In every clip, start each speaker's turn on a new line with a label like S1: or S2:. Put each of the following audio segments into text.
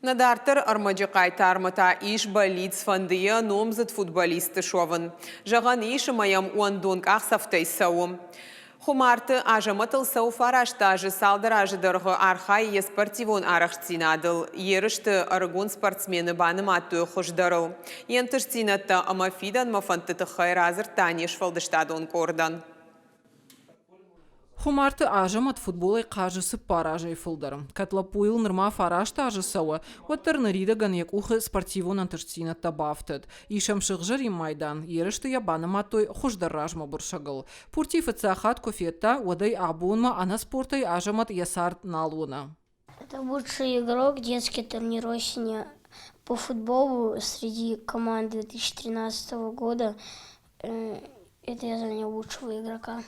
S1: Нӕ дарддӕры ӕрмӕджы хъайтармӕ та ис бӕллиц, фӕнды йӕ номдзыд футболист суӕвын. Зӕгъӕн ис, ӕмӕ йӕм уӕндон къахдзӕфтӕй цӕуы. Хуымарты Азӕмӕтыл цӕуы фараст азы, цалдӕр азы дӕргъы архайы йе спортивон арӕхстдзинадыл. Ерысты ӕрыгон спортсмены банымадтой хуыздӕрыл. Йе нтыстдзинӕдтӕ ӕмӕ фидӕнмӕ фӕндты тыххӕй радзырдта не сфӕлдыстадон къордӕн.
S2: Хуымарты Азӕмӕт футболӕй хъазы цыппар азӕй фылдӕр. Кӕд лӕппуйыл нырма фараст азы цӕуы, уӕддӕр ныридӕгӕн йӕ къухы спортивон ӕнтыстдзинӕдтӕ бафтыд. Ис ӕм сыгъзӕрин майдан, ерысты йӕ банымадтой хуыздӕр размӕбырсӕгыл. Пурти фыццаг хатт куы федта, уӕдӕй абонмӕ ӕнӕ спортӕй Азӕмӕт йӕ цард нал уыны.
S3: Это лучший игрок детский турнир осени по футболу среди команд 2013 года. Это я занял лучшего игрока.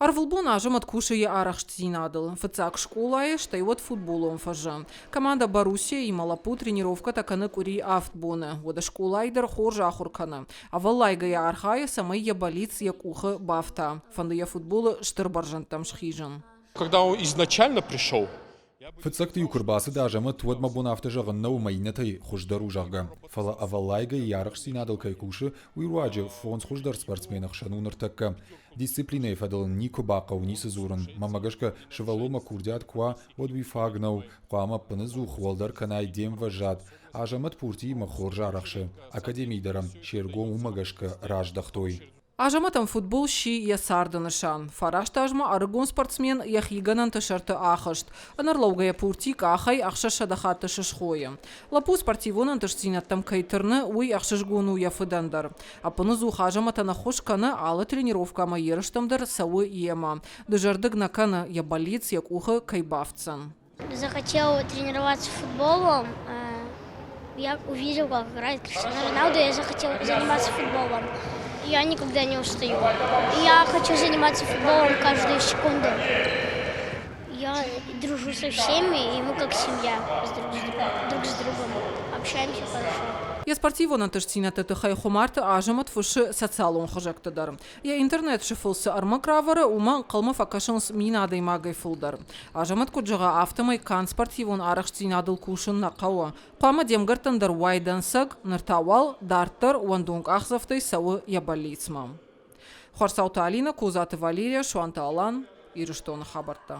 S2: Ӕрвылбон Азӕмӕт кусы йӕ арӕхстдзинадыл. Фыццаг скъолайы, стӕй уӕд футболон фӕзы. Командӕ Боруссия-имӕ лӕппу тренировкӕтӕ кӕны къуыри авд боны. Уӕдӕ скъолайы дӕр хорз ахуыр кӕны. Ӕвӕллайгӕйӕ архайы, цӕмӕй йӕ бӕллиц йӕ къухы бафта. Фӕнды йӕ футболы стыр бӕрзӕндтӕм схизын.
S4: Когда он изначально пришел,
S5: Фыццӕгты-иу куы рбацыд Азӕмӕт, уӕд мӕ бон афтӕ зӕгъын нӕу ӕмӕ иннӕтӕй хуыздӕр у, зӕгъгӕ. Фӕлӕ ӕвӕллайгӕ йӕ арӕхстдзинадыл кӕй кусы, уый руаджы фондз хуыздӕр спортсмены хсӕн у ныртӕккӕ. Дисциплинӕйы фӕдыл ын никуы бахъӕуы ницы дзурын. Мӕнмӕ гӕсгӕ, сывӕллонмӕ курдиат куы уа, уӕд уый фаг нӕу, хъуамӕ ӕппыныдзух уӕлдӕр кӕнай де мвӕзад. Азӕмӕт пуртиимӕ хорз арӕхсы. Академийы дӕр ӕм се ргом уымӕ гӕсгӕ раздӕхтой.
S2: Азӕмӕтӕн футбол сси йӕ царды нысан. Фараст азмӕ ӕрыгон спортсмен йӕхи гӕнӕнты сӕрты ахызт. Ӕнӕрлӕугӕйӕ пурти къахӕй ӕхсӕзсӕдӕ хатты сысхойы. Лӕппу спортивон ӕнтыстдзинӕдтӕм кӕй тырны, уый ӕхсызгон у йӕ фыдӕн дӕр. Ӕппыныдзух Азӕмӕтӕн ӕххуыс кӕны, алы тренировкӕ ӕмӕ ерыстӕм дӕр цӕуы йемӕ. Дызӕрдыг нӕ кӕны, йӕ бӕллиц йӕ къухы кӕй бафтдзӕн.
S3: Захотел тренироваться футболом. Я увидел, как играет Криштиану Роналду, я захотел заниматься футболом. Я никогда не устаю. Я хочу заниматься футболом каждую секунду. Я дружу со всеми, и мы как семья с друг с, друг, друг с другом общаемся хорошо.
S2: Йе спортивон ӕнтыстдзинӕдты тыххӕй Хуымарты Азӕмӕт фыссы социалон хызӕгты дӕр. Йӕ интернет-сыфыл цы ӕрмӕг равӕры, уымӕ ӕнхъӕлмӕ фӕкӕсынц мин адӕймагӕй фылдӕр. Азӕмӕт куыд зӕгъа, афтӕмӕй канд спортивон арӕхстдзинадыл кусын нӕ хъӕуы. Хъуамӕ де мгӕрттӕн дӕр уай дӕнцӕг, ныр та уал дарддӕр уӕндон къахдзӕфтӕй цӕуы йӕ бӕллицмӕ. Хуарцауты Алинӕ, Козаты Валерия, Суанты Алан, Ирыстоны хабӕрттӕ.